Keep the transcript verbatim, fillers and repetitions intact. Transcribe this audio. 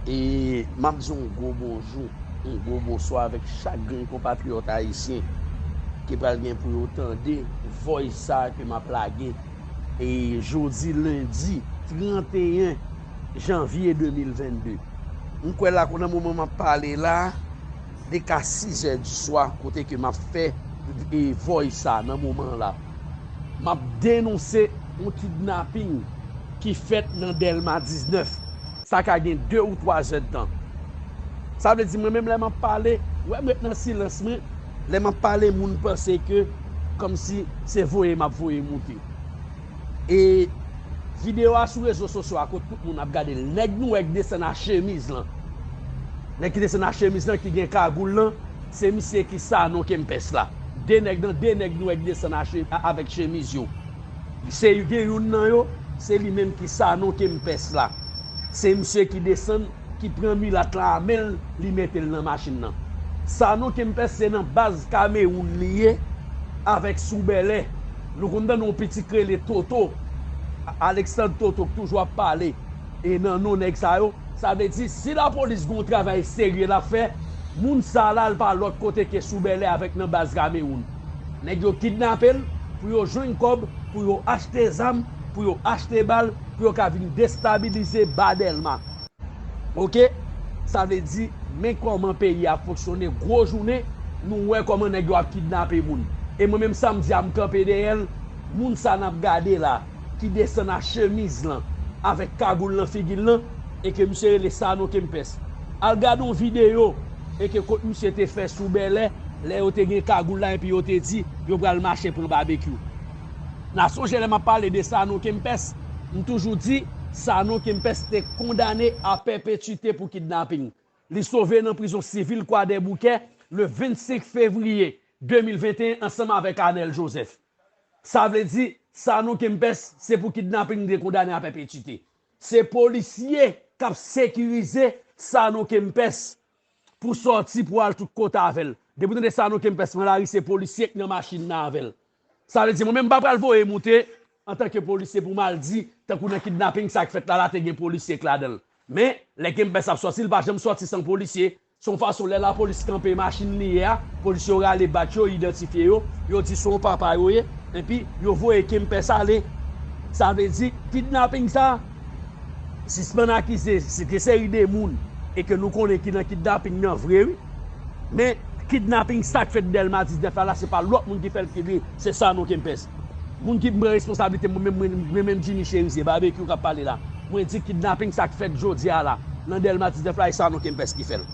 E m ap di yon gwo bonjou, yon gwo bonswa avèk chak grenn konpatriyòt ayisyen ki pral gen pou yo tande voice sa ke m ap lage. E jodi lendi trannteyen janvye de mil vennde. M kwè la nan moman m ap pale la, de ka sizè di swa, kote ke m ap fè e voice sa nan moman la. M ap denonse yon kidnaping ki fèt nan Dèlma diznèf. Sa ka gen de ou twa zè d tan. Sa vle di mwen menm lè m ap pale, ou wè m ret nan silans mwen, lè m ap pale moun panse ke kòmsi se voye m ap voye moute. E videyo a sou rezo sosyo a kot tout moun ap gade l. Nèg nou wè k desann a chemiz lan. Nèg ki desann a chemiz lan ki gen kagoul lan, se misye ki Sanon Kempès la. De nèg nan de nèg nou wè k desann a che- a- avèk chemiz yo. Se gen youn nan yo, se li menm ki Sanon Kempès la. Se misye ki desann, ki pran milat la a men l, li mete l nan machin nan. Sanon Kempès se nan baz Kamewoun li ye avèk Sou Bèlè. Nou konn tande yon pitit k rele Toto, Alexandre Toto k toujou ap pale e nan non nèg sa yo. Sa vle di, si lapolis gen yon travay serye l ap fè, moun sa la l pa lòt kote ke Sou Bèlè avèk nan baz Kamewoun. Nèg yo kidnape l pou yo jwenn kòb, pou yo achte zam, pou yo achte bal, pou yo ka vin destabilize ba Dèlma. Oke? Sa vle di, men kòman peyi a fonksyone, gwo jounen, nou wè kòman nèg yo ap kidnape moun. E mwen menm sa m di a, m kanpe dèyè l, moun sa n ap gade la, ki desann a chemiz lan, avèk kagoul nan figi l lan, e ke misye rele Sanon Kempès. Al gade yon videyo, e ke kot misye te fè Sou Bèlè, lè yo te gen kagoul la, epi yo te di, yo pral mache pran babekyou. N a sonje lè m ap pale de Sanon Kempès, m toujou di, Sanon Kempès te kondane a pèpetite pou kidnaping. Li sove nan prizon sivil Kwadèboukè le vennsenk fevriye de mil venteyen ansanm avèk Anèl Jozèf. Sa vle di, Sanon Kempès, se pou kidnaping li te kondane a pèpetite. Se polisye k ap sekirize Sanon Kempès pou sòti pou al tout kote avè l. Depi w tande Sanon Kempès pran lari, se polisye k nan machin nan avè l. Sa vle di, mwen menm m pa pral voye moute antanke polisye pou m al di, tankou nan kidnaping sa k fèt la, la te gen polisye k ladan l. Men, lè Kempès ap sòti, l pa janm sòti san polisye. Se yon fason lè lapolis kanpe machin li ye a, polis yo rale badj yo, idantifye yo, yo di se yon papa yo ye, epi yo voye Kempès ale. Sa vle di, kidnaping sa, sispann akize se de seri de moun e ke nou konnen ki nan kidnaping nan vre wi. Men kidnaping sa k fèt Dèlma diznèf la, la se pa lòt moun ki fè l ki li, se Sanon Kempès. Moun ki pran responsablite, mwen menm, mwen, mwen menm Jimmy Cherizier, Babekyou k ap pale la. Mwen di kidnaping sa k fèt jodi a la, nan Dèlma diznèf la, e Sanon Kempès ki fè l.